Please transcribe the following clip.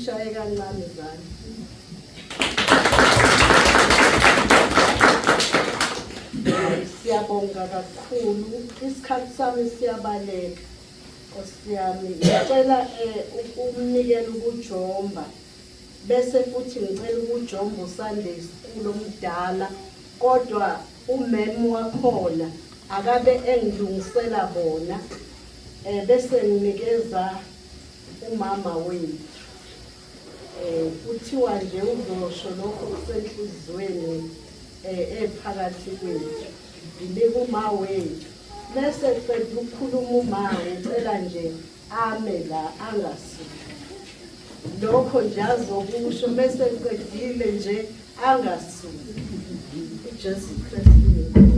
Sishaye kancane izandla. Siyabonga kakhulu, isikhathi sami siyabaleka. Nkosi yami, ngicela ukumnikela ukujomba bese futhi ngicela ukujomba uSunday School omdala kodwa umem wakhona akabe engilungisela bona bese nginikeza umama wethu. Kuthiwa nje uzosho lokho kusenhliziyweni ephakathi kwethu. Nginika uma wethu. Bese qeda ukukhuluma uma ngicela nje ame la angasuki. Lokho nje azokusho bese qedile nje angasuki. UJesu Kristu.